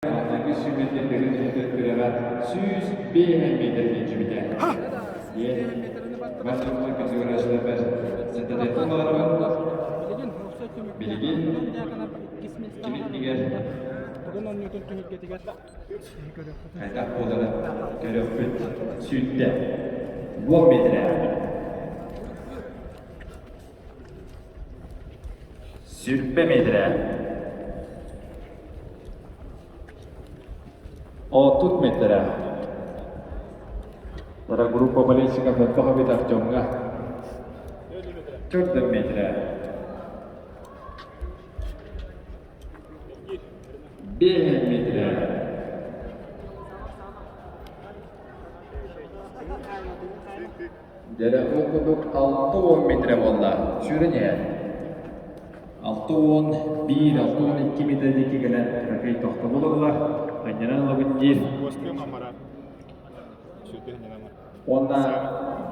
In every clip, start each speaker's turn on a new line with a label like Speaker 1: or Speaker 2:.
Speaker 1: Маҥнайгы сүүмэрдиир Дыгын Дьүһүтүн күрэҕэ 105 миэтэрэ киирсибитэ. Диэн Василий Петрович сэтэтиэхпин баҕарабын. Билигин ким иннигэр хайдах буоларын көрүөхпүт сүүттэ. Уон миэтэрэ. 20 миэтэрэ. 30 миэтэрэ. Бара группа болельщиков элбэх эбит Артемҥа. 4 миэтэрэ. 5 миэтэрэ. Дьэрэ ол курдук 60 миэтэрэ буолла. Сүүрэн иһэр. 61, 62 миэтэрэ диэки кэлэн кыракый тохтобул ылла. Анньынан ылабын диир. Уонна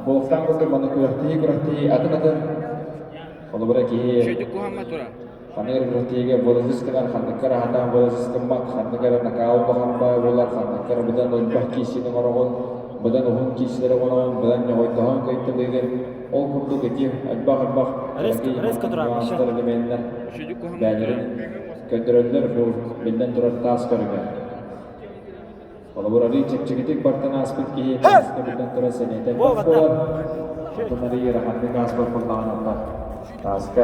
Speaker 1: буолуохтаах курдук манна күрэхтэһии күрэхтэһии атын-атын. Холобура киһи ханнык эрэ күрэхтэһиигэ буоласыс гынар, ханныкка эрэ хатаан буоласыс гыммат, ханнык эрэ накаал улахан баай буолар, ханныкка эрэ быдан элбэх киирсиини оҥороҕун, быдан уһун киирсиилэри оҥороҕун, быдан ньоҕойдоһон кыайталыыгын. Ол курдук ити элбэх-элбэх нюанстар элеменнэр бэйэлэрин көрдөрөллөр бу биллэн турар таас көрүҥэ. Холобур, арыый чэпчэкитик бартан ааспыт киһи тааска биллэн турар сэниэтэ элбэх буолар. Оттон арыый ыараханнык ааспыт буоллаҕына онно тааска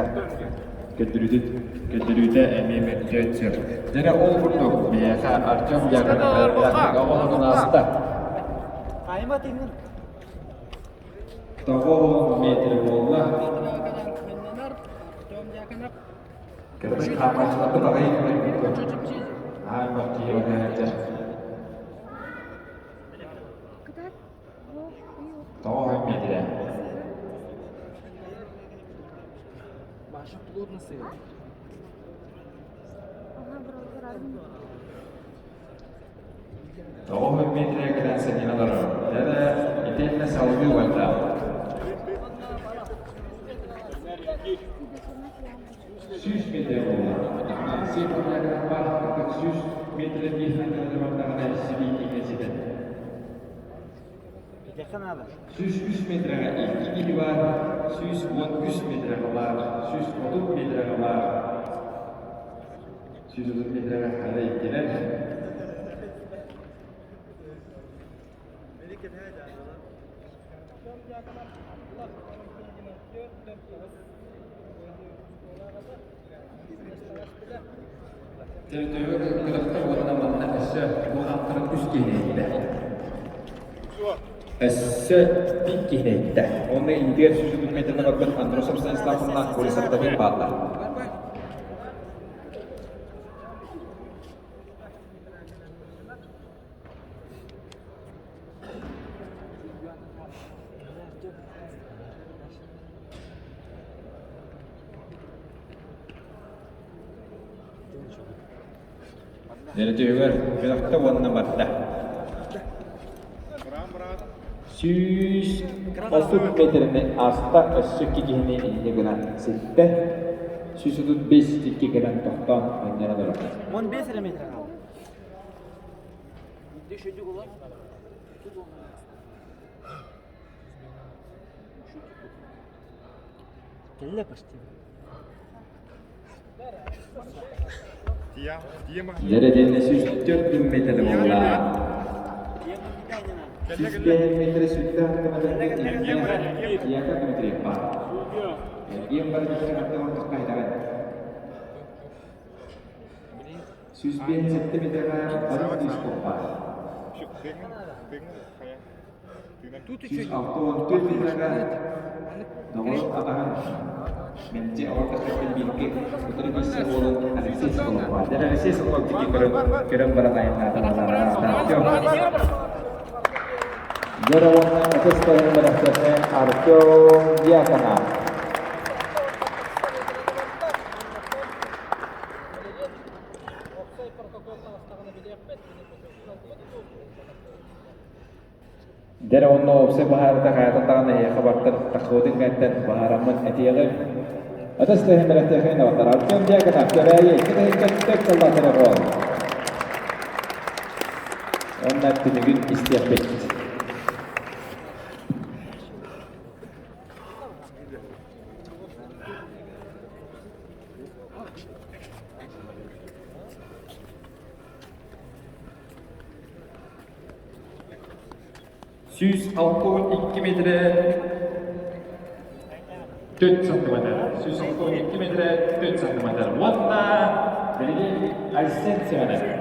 Speaker 1: көрдөрүүтүт көрдөрүүтэ эмиэ мөлтөөн сөп. Дьэ ол курдук биһиэхэ Артем Дьяконов оҕолонун ааста. Тоҕо метр буолла. Кырдьык хаамааччыларбыт аҕай көрбүккүт. Аан киһи барыһыттар. Тоҕо миэтирэ? Тоҕо миэтирэ кэлэн сэниэн олорор. Эрэ итиэннэ салгыы барда. 100 метр буолла. Алексей Подъяков баар 100 метр биир бардаҕына сибиитиҥҥэ ситэн. 103 метрэҕэ икки киһи баар, 113 метрэҕэ баар, 130 метрэҕэ баар. 130 метрэҕэ хара иккилэр. Төрдүгэр күрэхтэ уонна манна өссө бу хаамтаран үс киһини иһиттэ. Өссө биир киһини иһиттэ. Уонна иннигэр сүүс метрden барбыт Андросов Станиславовна Колесовтабыт бааллар. Дэрэтүһүгэр күрэхтэ уонна барда. 130 метрини ааста, өссө икки киһини инньэ гынан ситтэ. 135 икки гынан тохтоон анньан олорор.
Speaker 2: 15 эрэ метр хаалла. Кэллэ почти.
Speaker 1: Дьэрэ 104 метр буолла. 105 метр сүттээх Яков Дмитриев баар. Эргиэн бары дьиһэр аттыгар хайдаҕын. 157 метрга Борис Дышков баар. 164 метрга Доҕор атаһын мэлдьи оҕо бииргэ утары биирсэ буолан Алексей Соколов баар. Дьэ Алексей Соколов диэки көрөн, көрөн баран айаннаата Артем. Дьэ уонна ытыс тойон бэлэхтэринэ Артем Дьяконов. Дьэ онно уопсай баһаарыта хайата даҕаны эһиэхэ бартар таххыбытын кэнтэн баһаараммыт этиэҕим. Ытыс тыаһын бэлэхтиэхин Артем Дьяконов, Кэбээйи, кытыһыкка тек тыллаах телефон. Уонна түмүгүн истиэхпит. 162 метрэ 4 сантиметр. 162 метрэ 4 сантиметр. Уонна билигин Айсен Семенов.